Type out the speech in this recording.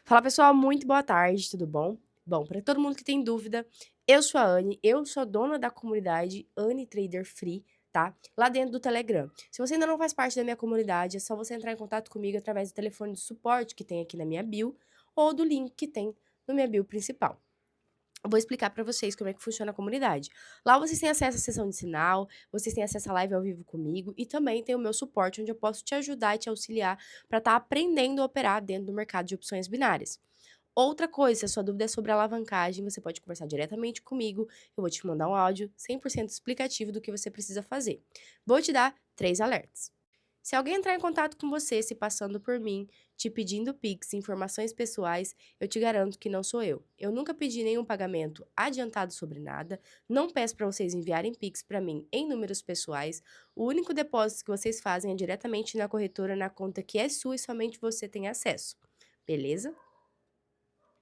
Fala pessoal, muito boa tarde, tudo bom? Bom, para todo mundo que tem dúvida, eu sou a Anne, eu sou dona da comunidade Anne Trader Free, tá? Lá dentro do Telegram. Se você ainda não faz parte da minha comunidade, é só você entrar em contato comigo através do telefone de suporte que tem aqui na minha bio ou do link que tem no minha bio principal. Eu vou explicar para vocês como é que funciona a comunidade. Lá vocês têm acesso à sessão de sinal, vocês têm acesso à live ao vivo comigo e também tem o meu suporte, onde eu posso te ajudar e te auxiliar para estar aprendendo a operar dentro do mercado de opções binárias. Outra coisa, se a sua dúvida é sobre alavancagem, você pode conversar diretamente comigo. Eu vou te mandar um áudio 100% explicativo do que você precisa fazer. Vou te dar 3 alertas. Se alguém entrar em contato com você se passando por mim, te pedindo Pix, informações pessoais, eu te garanto que não sou eu. Eu nunca pedi nenhum pagamento adiantado sobre nada, não peço para vocês enviarem Pix para mim em números pessoais. O único depósito que vocês fazem é diretamente na corretora, na conta que é sua e somente você tem acesso. Beleza?